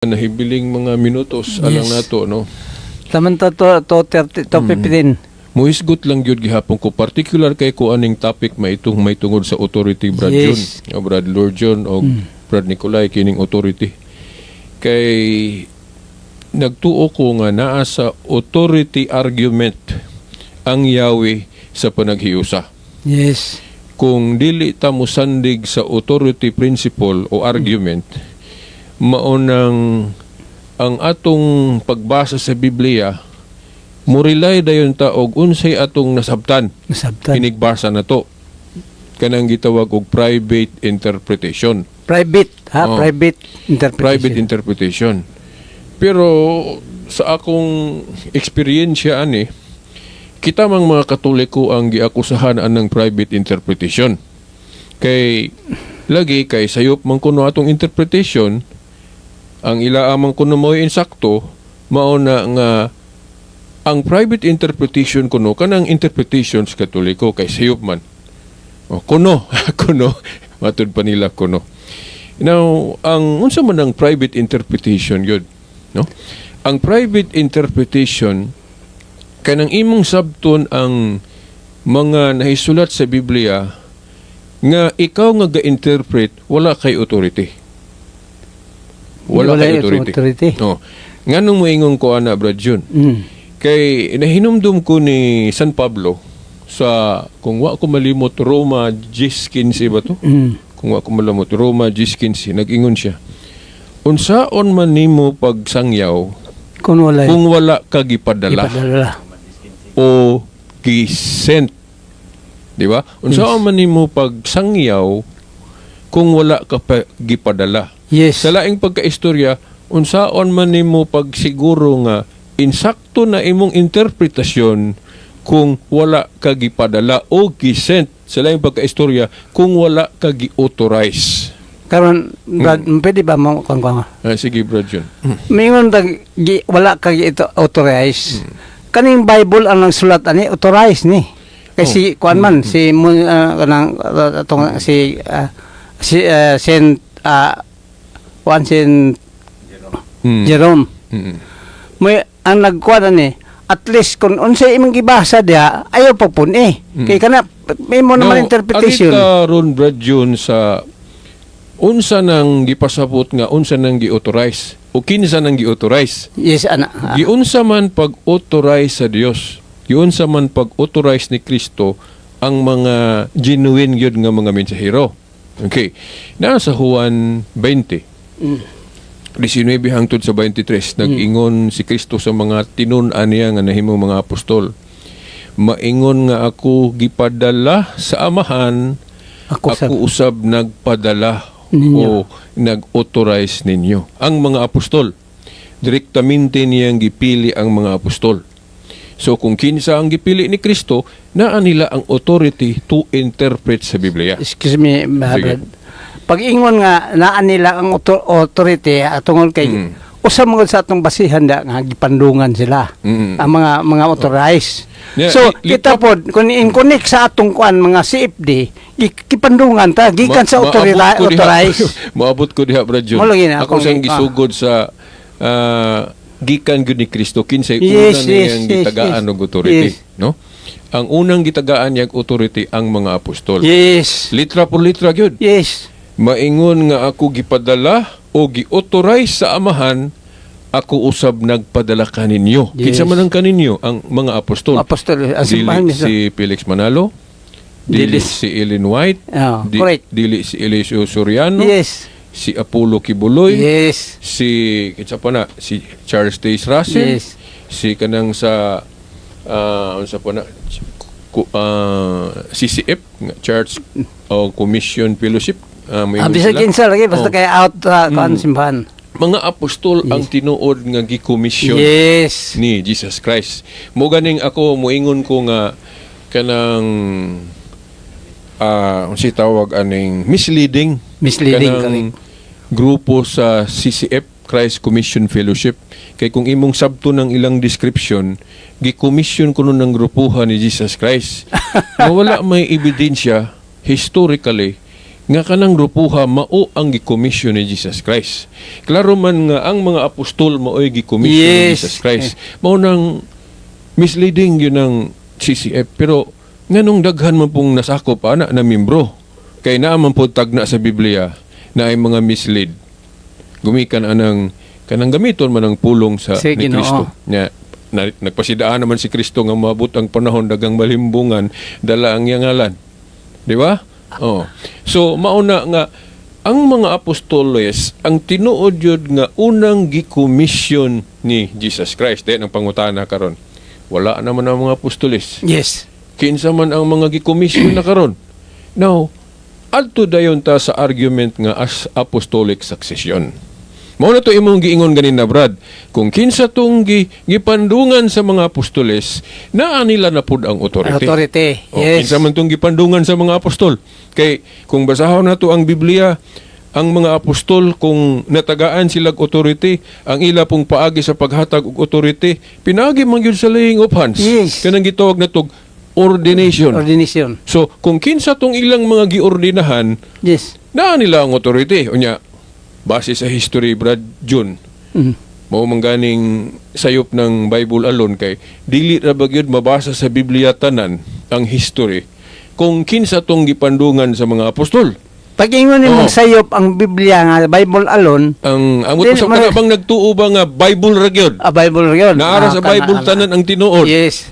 Nahibiling mga minutos alang nato, no? Taman to 30 to 15. Muhisgot lang gyud gihapon ko, particular kay ko aning topic maitong may tungod sa authority, Brad Jun. O Brad Lord John o Brad Nicolay, kining authority. Kay nagtuo ko nga naa sa authority argument ang Yahweh sa panaghiusa. Kung dili ta mosandig sa authority principle o argument, maunang ang atong pagbasa sa Biblia, mo-rely dayon ta og unsay atong nasabtan Nasabtan. Inigbasa na to, kanang gitawag og private interpretation. Private, ha? Oh. Private interpretation. Private interpretation. Pero sa akong eksperyensya ani, kita mang mga Katoliko ang giakusahan anang private interpretation. Kay lagi kay sayop man kuno atong interpretation, ang ila man kuno mo'y insakto, mao na nga ang private interpretation kuno kanang interpretation sa Katoliko kay sayop man. O kuno, kuno matud pa nila kuno. Now, ang unsa man ang private interpretation yun, no? Ang private interpretation, kanang imong sabton ang mga nahisulat sa Biblia nga ikaw nga ga-interpret, wala kay authority. Wala kay authority. Authority. Oh. Nganong moingon ko ana, Brad Jun? Kay nahinumdum ko ni San Pablo sa, kung wa ko malimot, Roma 10:15 ba to? Kung wa ko malimot, Roma 10:15, nag-ingon siya. Unsaon man nimo pagsangyaw Kung wala kung wala ka gipadala ipadala o gi-sent? Di ba? Unsaon man nimo pagsangyaw kung wala ka pa gipadala? Sa laing pagkaistorya, unsaon man nimo pagsiguro nga insakto na imong interpretasyon kung wala ka gipadala o gisent? Sa laing pagkaistorya, kung wala ka gi-authorize. Karon, Brad, pwede ba mo kung kung Ah, sige, Brad Jun. Mingon tag gi, wala ka ito authorize. Kaning Bible ang nagsulat ani, authorize ni. Kay si kuan man si kanang atong si Saint kuan, Saint Jerome. May ang nagkuan ani, at least kung unsay imong gibasa diha, ayaw pa pun eh. Kay kana may mo naman interpretation. Agita ron, Brad Jun, sa unsa nang gipasabot nga unsa nang gi-authorize o kinsa nang gi-authorize. Yes, ana. Giunsa man pag-authorize sa Dios. Giunsa man pag-authorize ni Kristo ang mga genuine gyud nga mga mensahero. Okay. Na sa Juan 20, 19 hangtod sa 23, nag-ingon si Kristo sa mga tinun-an niya nga nahimong mga apostol. Maingon nga ako gipadala sa Amahan, Ako sa ako usab nagpadala ninyo. O nag-authorize ninyo. Ang mga apostol, direktamente niyang gipili ang mga apostol. So kung kinsa ang gipili ni Kristo, naa nila ang authority to interpret sa Biblia. Excuse me, Sige. Brad. Pag ingon nga naa nila ang authority, tungod kay usa man gud sa atong basihan da nga gipandungan sila. Ang mga authorized. So kita pod kung in-connect sa atong kuan mga CFD, gipandungan ta gikan sa authority, Maabot ko diha. authorized. Maabot ko diha, Brad Jun. Mo lagi na Ako siyang gisugod sa gikan gyud ni Kristo kinsay una niyang gitagaan og authority, no? Ang unang gitagaan niyang authority, ang mga apostol. Litra por litra gyud. Maingon nga ako gipadala o gi-authorize sa Amahan, ako usab nagpadala kaninyo. Kinsa man ang kaninyo? Ang mga apostol. Apostol ang simbahan Dili mismo. si Felix Manalo, dili Dili. si Ellen White, Oh, correct. dili si Eliseo Soriano, si Apollo Quiboloy, si kinsa pa na, si Charles Taze Russell, si kanang sa unsa pa na, CCF nga Church o Commission Fellowship, may Bisag sila. kinsa lagi basta kay out kuan simbahan. Mga apostol ang tinuod nga gikomisyon ni Jesus Christ. Mo ganing ako moingon ko nga kanang unsay tawag aning misleading Misleading, kanang grupo sa CCF, Christ Commission Fellowship, kay kung imong sabto ng ilang description, gi-commission kuno ng grupuhan ni Jesus Christ nga wala may ebidensya historically. Nga kanang grupuha mao ang gi-commission ni Jesus Christ. Klaro man nga ang mga apostol mao'y gi-commission ni Jesus Christ. Mao nang misleading yun ang CCF, pero nganong daghan man pong nasakop ana na membro, kay naa man pod tagna sa Biblia na ay mga mislead gumikan anang kanang gamiton man ang pulong sa Si ni Ginoo. Kristo. Nya na, nagpasidaan naman si Kristo nga maabot ang panahon, dagang malimbungan dala ang iyang ngalan, di ba? Oh, so mauna nga ang mga apostoles ang tinuod yun nga unang gikomisyon ni Jesus Christ. Di ang pangutana karon, wala naman ang mga apostoles. Kinsa man ang mga gikomisyon na karon? Now, adto dayon ta sa argument nga as apostolic succession. Mao na to imong giingon ganina, Brad. Kung kinsa tong gipandungan sa mga apostoles, naa nila na pud ang authority. Authority. O, kinsa man tong gipandungan sa mga apostol. Kay kung basahon nato ang Biblia, ang mga apostol, kung natagaan sila og authority, ang ila pong paagi sa paghatag og authority, pinaagi man gyud sa laying of hands. Kanang gitawag natog ordination. Ordination. So, kung kinsa tong ilang mga giordinahan, naa nila ang authority. Unya, base sa history, Brad June, mao man ganing sayop ng Bible alone kay dili ra ba gyud mabasa sa Biblia tanan ang history kung kinsa tong gipandungan sa mga apostol. Pag ingon nimong sayop ang Biblia nga Bible alone, Ang amot Dili sa kana bang nagtuo ba nga Bible ra gyud? A Bible yun. Naara Ah, sa kana- Bible ana. tanan ang tinuod.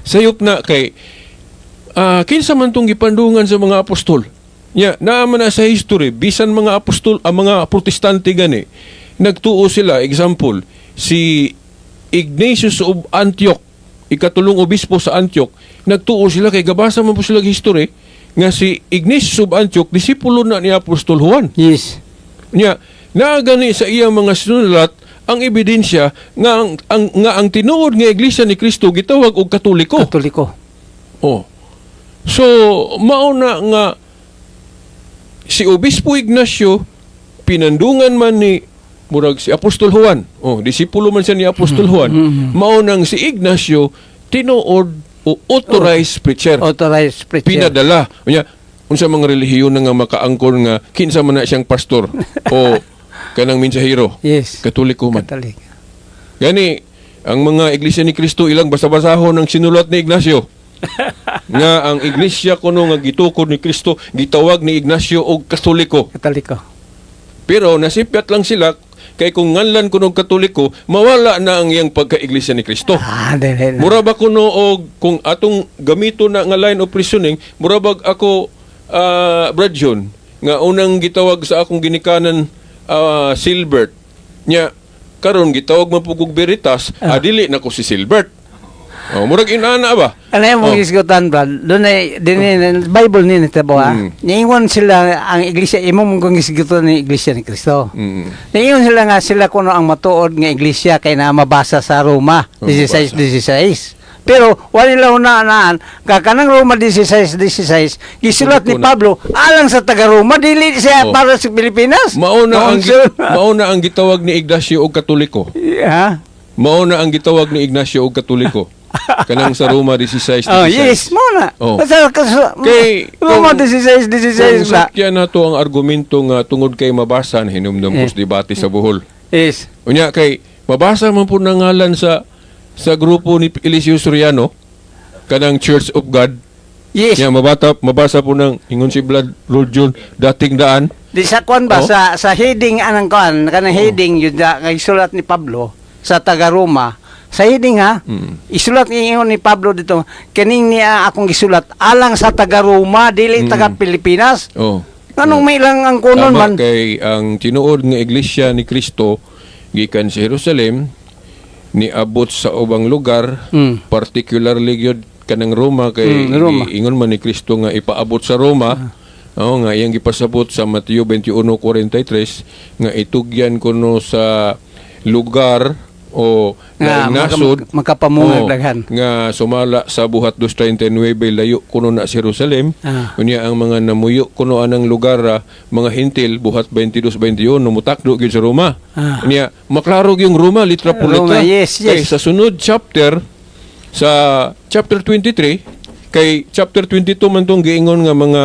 Sayop na kay kinsa man tong gipandungan sa mga apostol. Nya, naa man na sa history, bisan mga apostol, ang mga Protestante gani, nagtuo sila. Example, si Ignatius of Antioch, ikatulong obispo sa Antioch, nagtuo sila kay gabasa man po sila og history nga si Ignatius of Antioch disipulo na ni Apostol Juan. Nya, naa gani sa iyang mga sinulat ang ebidensya nga ang tinuod nga Iglesia ni Kristo gitawag og Katoliko. Katoliko. Oh. So, mao na nga si Obispo Ignacio pinandungan man ni murag si Apostol Juan. Oh, disipulo man siya ni Apostol Juan. Mao nang si Ignacio tinuod o authorized preacher. Authorized preacher. Pinadala. Unya, unsa mga relihiyon na nga makaangkon nga kinsa man na siyang pastor o kanang mensahero? Katoliko man. Katolik. Gani, ang mga Iglesia ni Cristo ilang basa-basahon ang sinulat ni Ignacio, nga ang iglesia kuno nga gitukod ni Kristo gitawag ni Ignacio og Katoliko. Katoliko. Pero nasipyat lang sila kay kung nganlan kuno og Katoliko, mawala na ang iyang pagka-Iglesia ni Kristo. Ah, dili na. Mura ba kuno og kung atong gamito na nga line of reasoning, mura bag ako, Brad John, nga unang gitawag sa akong ginikanan Silbert. Nya karon gitawag man pug og Veritas, dili na ko si Silbert. Oh, murag inana ba? Ano yung Oh. mong isgutan, Brad? Doon ay, din Bible ni nito ba? Niingon sila ang iglesia, imo mong kung isgutan ni Iglesia ni Kristo. Niingon sila nga sila kuno ang matuod nga iglesia kay na mabasa sa Roma Oh, 16 16. Pero wala nila unaan kakanang Roma 16 16 gisulat ni Una. Pablo alang sa taga Roma, dili siya para sa Pilipinas. Mao na ang gitawag ni Ignacio og Katoliko. Mao na ang gitawag ni Ignacio og Katoliko. Kanang sa Roma 16 16. Oh, yes, mao na. Oh. Basta Kay, Roma 16 16 Kung na. sakya na to ang argumento nga tungod kay mabasa, hinumdum ko sa debate sa Bohol. Unya kay mabasa man po ng ngalan sa grupo ni Eliseo Soriano, kanang Church of God. Nya mabasa po ng ingon si Blood Lord John dating daan. Di sa kwan ba Oh. sa heading anang kwan kanang heading yun da kay sulat ni Pablo sa taga Roma sa heading ha, isulat ingon ni Pablo dito, kining niya akong gisulat alang sa taga Roma, dili taga Pilipinas. Nganong may lang ang kunon Tama man? kay ang tinuod nga Iglesia ni Kristo gikan sa Jerusalem niabot sa ubang lugar, particularly gyud kanang Roma kay Roma. ingon man ni Kristo nga ipaabot sa Roma. Oo, nga iyang gipasabot sa Mateo 21:43 nga itugyan kuno sa lugar o Nga, laing nasod makapamungag Oo, daghan. nga sumala sa Buhat 2:39, layo kuno na sa Jerusalem. Unya ang mga namuyo kuno anang lugar, mga Hentil, Buhat 22:21, mutakdo gyud sa Roma. Unya maklaro gyung Roma litra por Roma, litra. yes. Kay sa sunod chapter, sa chapter 23, kay chapter 22 man tong giingon nga mga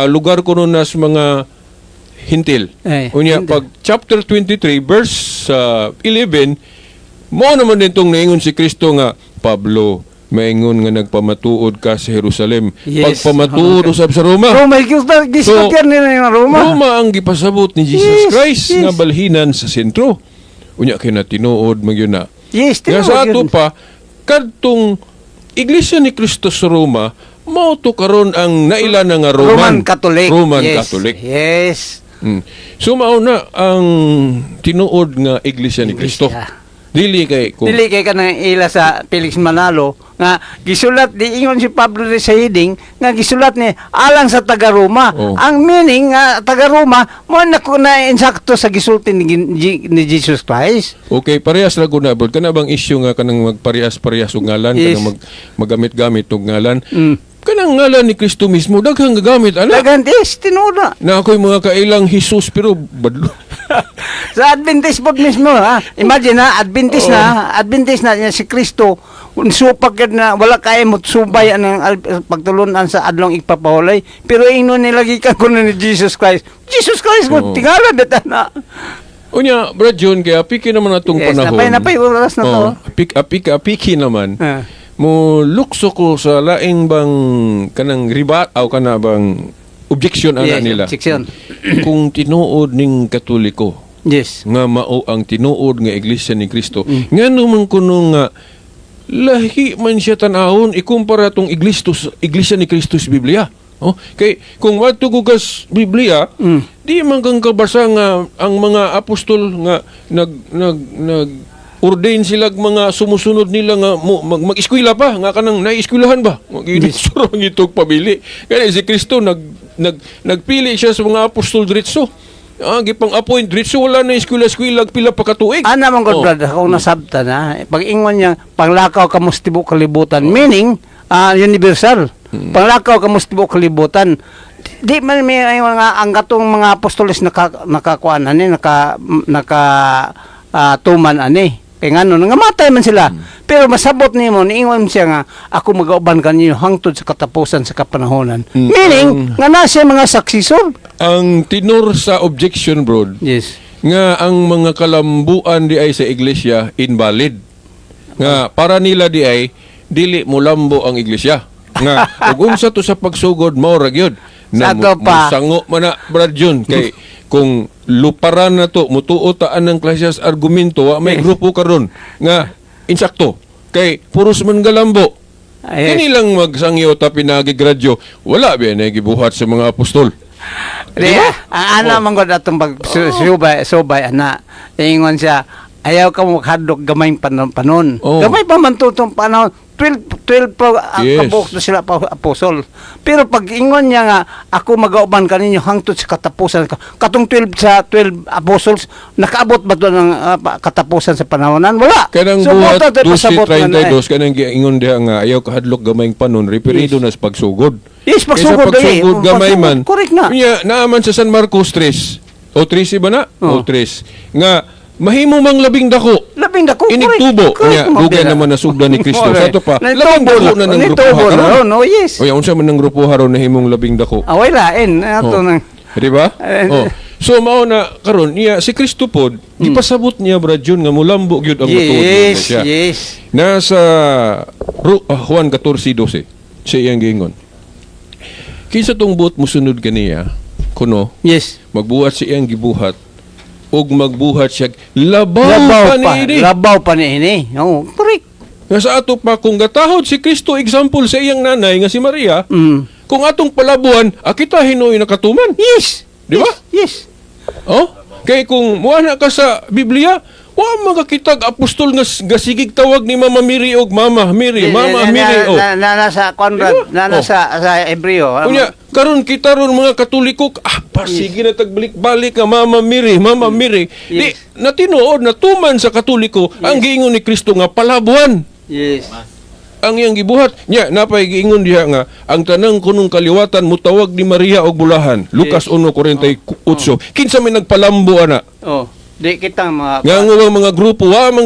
lugar kuno nas mga Hintil. Eh, Unya Hintil. pag chapter 23 verse 11, mo naman din tong naingon si Kristo nga, "Pablo, maingon nga nagpamatuod ka sa Jerusalem. Pagpamatuod usab sa Roma." Roma, gistorya nila yung Roma. Roma ang gipasabot ni Jesus Christ nga balhinan sa sentro. Unya kay na tinuod man gyud na. Yes, Nga tinuod sa ato yun. pa, kadtong Iglesia ni Cristo sa Roma, mao to karon ang naila na nga Roman, Roman Catholic. Roman Catholic. So mao na ang tinuod nga Iglesia ni Cristo. Iglesia. Dili kay kung Dili kay kanang ila sa Felix Manalo nga gisulat, di ingon si Pablo de sa heading nga gisulat ni alang sa taga Roma. Ang meaning nga taga Roma mo na ko na insakto sa gisulti ni Jesus Christ. Okay, parehas ra gud na, bro. Kana bang issue nga kanang magparehas-parehas og ngalan, kanang magamit-gamit og ngalan. Kanang ngalan ni Kristo mismo daghang gagamit ana. Daghan, yes, tinuod na. Na ako'y mga kailang Jesus pero badlo. Sa Adventist po mismo, ha. Imagine ha, Adventist na, Adventist na niya si Kristo. Supak yun na wala kaya mo subay ang pagtulunan sa adlong igpapahulay. Pero ingnon nila gikan kuno ni Jesus Christ. Jesus Christ ko tingala bita na. Unya, Brad John, kaya apiki naman atong Yes, panahon. napay oras na to. Oh, apiki naman. Mo lukso ko sa laing bang kanang ribat aw kana bang objection ana nila. Objection. Kung tinuod ning Katoliko nga mao ang tinuod nga Iglesia ni Kristo. Ngano man kuno nga lahi man siya tan-awon ikumpara tong Iglesia ni Kristo sa Biblia? Oh, kay kung wadto ko kas Biblia, di man kang kabasa nga ang mga apostol nga nag nag nag ordain sila mga sumusunod nila nga mo, mag-eskwela pa nga kanang naieskwelahan ba mag yes. Ang itog pabili kaya si Kristo nag nag nagpili siya sa mga apostol diretso, gipang appoint diretso, wala na eskwela-eskwela pila pa ka tuig. Ana man God, brother, kung nasabta na, pag ingon niya, panglakaw ka mo sa tibuok kalibutan, meaning, universal. Panglakaw ka mo sa tibuok kalibutan. Di man may ay mga ang katong mga apostoles nakakuan ani, naka naka tuman ani. Kay ngano nangamatay man sila. Pero masabot nimo, niingon siya nga ako magauban kaninyo hangtod sa katapusan sa kapanahonan. Meaning nga na siya mga successor. Ang tinor sa objection, bro, nga ang mga kalambuan di ay sa iglesia invalid. Nga para nila di ay dili mulambo ang iglesia. Nga ug unsa to sa pagsugod mao ra gyud. Na Sa ato pa. Musango man na, Brad Jun, kay kung luparan na to, mutuo taan ng klaseng argumento, wa may grupo karon nga insakto kay puros man galambo. Kini lang magsangyo ta pinagi gradyo. Wala ba na gibuhat sa mga apostol? Di ba? Ang ana man gud atong pag subay subay ana. Ingon siya, ayaw ka mo hadlok gamay panon. Gamay pa man to tong panahon. 12 12 pa ang kabuok na sila pa apostol. Pero pag ingon niya nga ako magauban kaninyo hangtod sa katapusan, katong 12 sa 12 apostles nakaabot ba to ng katapusan sa panahonan? Wala. Kanang So, buhat buta tayo pasabot nga na eh. 12.32, kanang giingon diha nga ayaw kahadlok gamayng panon, referido na sa pagsugod. Yes, Kaysa pagsugod dali. pagsugod Oh, gamay pagsugod. man. Correct na. Unya, naaman sa San Marcos 3. O 3 ba na? Oh. O 3. Nga mahimo mang labing dako. Labing dako, correct. Inigtubo. Correct Unya, mo, dugay Bira. naman nasugdan ni Kristo. Sa ato pa, Nitubo labing dako na ng grupo Nitubo na karon. ron, oh, yes. Unya, unsa man ng grupo haron nahimong labing dako? Away lain. Ato Oh. nang Di ba? Eh, Oh. So mao na karon niya si Kristo pod gipasabot niya, Brad Jun, nga mulambo gyud ang matuod nga iglesia. Nasa Juan 14:12 siya iyang giingon. Kinsa tong buot musunod kaniya kuno magbuhat sa iyang gibuhat ug magbuhat siya labaw, Labaw pa pa. niini. Labaw pa niini. Oh, correct. Nga sa ato pa kung gatahod si Kristo example sa iyang nanay nga si Maria, kung atong palabuan, kita hinuoy nakatuman. Di ba? Yes. Oh? Kay kung muana ka sa Biblia, wa makakitag apostol nga gasigig tawag ni Mama Mary og Mama Mary, Mama Mary oh. Na sa Conrad, Di ba? na sa Hebreo. Unya, karon kita ron mga Katoliko, pasige na tagbalik-balik nga Mama Mary, Mama Mary. Di natinuod na tuman sa Katoliko ang giingon ni Kristo nga palabuan ang iyang gibuhat. Nya, napay giingon diha nga ang tanang kunong kaliwatan mutawag ni Maria og bulahan. Lucas 1:48. Kinsa may nagpalambo ana? Oh, di kitang mga Nga ang ubang mga grupo wa man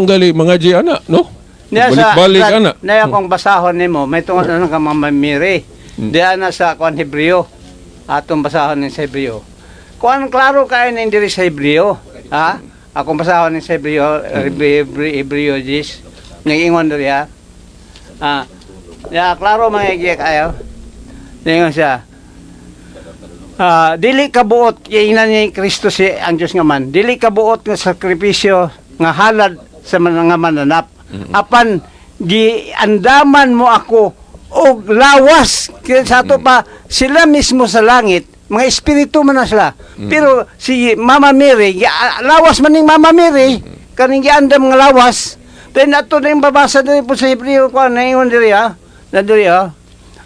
gali mga di ana, no? Niya sa Balik-balik ana. Niya kung basahon nimo, may tungod na ka Mama Mary. Diya na sa kuan Hebreo. Atong basahon ning sa Hebreo. Kuan, klaro kaayo ning diri sa Hebreo. Ha? Akong basahon ning sa Hebreo, Hebreo, Hebreo 10. Nag-ingon diri ha. Ah. Ya, klaro mga giyak kayo. Ningon siya. Ah, dili kabuot ingnan ni Kristo si ang Dios nga man. Dili kabuot nga sakripisyo nga halad sa mga mananap. Apan giandaman mo ako og lawas. Kaya sa ato pa sila mismo sa langit, mga espiritu man na sila. Pero si Mama Mary, lawas man ning Mama Mary, kaning giandam nga lawas. Then ato na yung babasa diri po sa Hebreo kuan ingon diri ha. Na diri ha.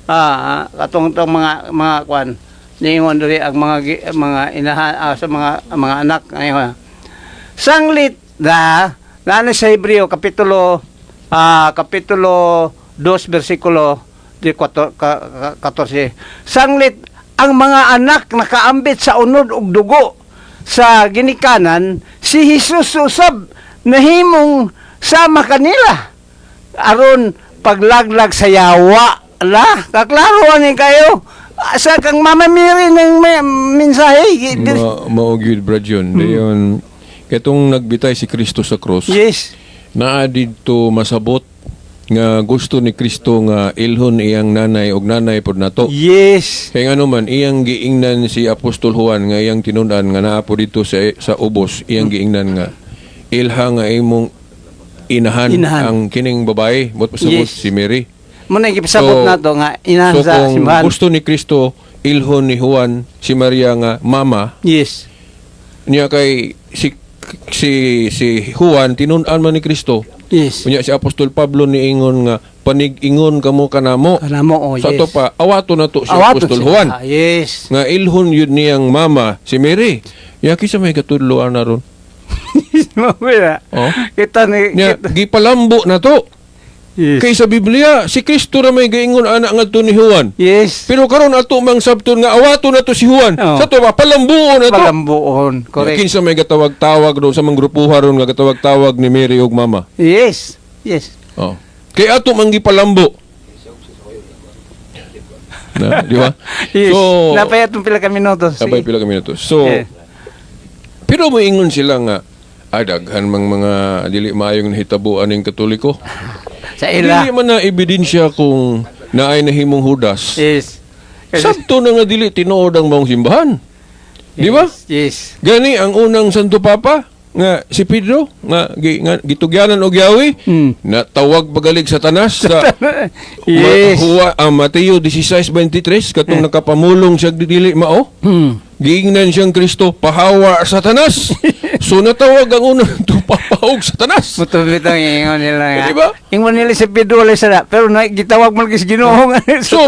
Ah, katong tong mga kuan niingon diri ang mga inahan sa mga anak ngayon. Sanglit na na sa Hebreo kapitulo 2 bersikulo di 14. Sanglit ang mga anak nakaambit sa unod ug dugo sa ginikanan, si Jesus usab nahimong sama kanila aron paglaglag sa yawa. La, kaklaro ani kayo. Sa kang Mama Mary ng mensahe. Mao gyud, Brad, yun. Dayon katong nagbitay si Kristo sa cross. Naa didto masabot nga gusto ni Kristo nga ilhon iyang nanay og nanay pod nato. Kaya nga naman, iyang giingnan si Apostol Juan nga iyang tinun-an nga naa po dito sa ubos, iyang giingnan nga ilha nga imong inahan, Inahan. ang kining babae, mao pasabot si Mary. Mao na gipasabot nato nga inahan So sa kung simbahan. gusto ni Kristo ilhon ni Juan si Maria nga mama niya kay si Juan tinun-an man ni Kristo. Unya si Apostol Pablo niingon nga panig-ingon kamo kanamo. Kanamo, oh, Sa ato pa awato na to si Awato Apostol siya. Juan. Ah, yes. Nga ilhon yun niyang mama si Mary. Ya kinsa may katudloan na ron? Mamaya. Oh. Kita ni Nya kita. gipalambo na to. Kay sa Biblia si Kristo ra may gaingon ana ngadto ni Juan. Pero karon ato mang sabton nga awato na to si Juan. Oh. Sa ato pa palambuon na to. Palambuon. Correct. Kinsa may gatawag-tawag ron sa mga grupuha ron nga gatawag-tawag ni Mary ug mama? Oh. Kay ato mang gipalambo. Na, di ba? Yes. So, Napay atong pila ka minuto. Sabay Sige. pila ka minuto. So, pero moingon sila nga daghan mang mga dili maayong nahitabo aning Katoliko. Sa ila. Dili man na ebidensya kung naay nahimong Judas. Kasi Sabto na nga dili tinuod ang maong simbahan. Di ba? Yes. Gani ang unang Santo Papa nga si Pedro nga gitugyanan og yawi natawag pagalig Satanas sa Huwa, Mateo 16:23 katong nakapamulong siya dili mao. Giingnan siyang Kristo, "Pahawa, Satanas." So natawag ang unang Papa og Satanas. Mutubit ang ingon nila nga. Di ba? Ingon nila si Pedro wala sala, pero na, gitawag man sa Ginoo nga. So,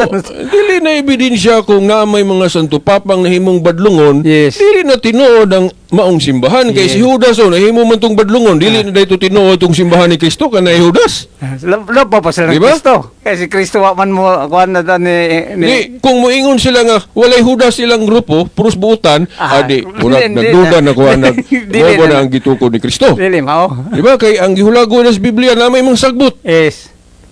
dili na ebidensya kung na may mga Santo Papang nahimong badlungon, dili na tinuod ang maong simbahan. Kay si Judas, oh, nahimo man tong badlungon, dili na dito tinuod tong simbahan ni Kristo kanay Judas. Lopa pa sila ng Di ba? Kristo. Kaya si Kristo wa man mo kuan na da ni Di, kung moingon sila nga walay Judas silang grupo, puros buutan, adi, murag hindi nagduda na. na kuha nag Dili mo na. na ang gitukod ni Kristo. Dili mao. Di ba? Kay ang gihulago na sa Biblia na may mga sagbot.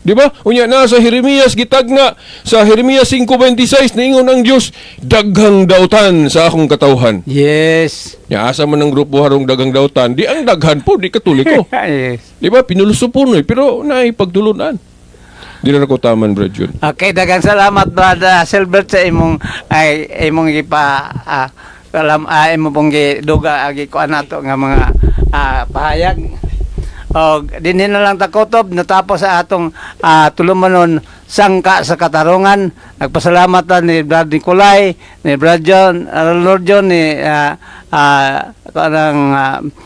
Di ba? Unya na sa Jeremias gitagna sa Jeremias 5:26 niingon ang Dios, "Daghang dautan sa akong katawhan." Ya asa man ang grupo harong daghang dautan, di ang daghan po di Katoliko. Di ba? Pinuluso po no, eh, pero naay pagtulunan. Di na ko taman, Brad Jun. Okay, daghang salamat, Brother Silbert, sa imong ay imong gipa alam imo pong giduga agi kuan nato nga mga pahayag. Og dinhi na lang takotob natapos sa atong tulumanon Sangka sa Katarungan. Nagpasalamat ta ni Brad Nicolay, ni Brad John, Lord John, ni kanang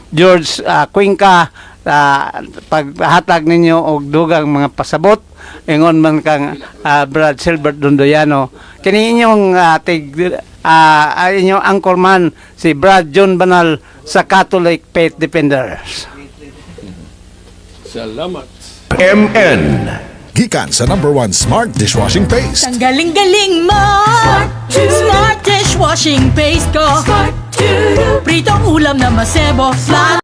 George Cuenca paghatag ninyo og dugang mga pasabot ingon man kang Brad Silbert Dondoyano. Kini inyong tig inyong anchorman si Brad John Banal sa Catholic Faith Defenders. Salamat. MN. Gikan sa number one smart dishwashing paste. Ang galing-galing mo. Smart, Smart dishwashing paste ko. Smart. Pritong ulam na masebo. Smart.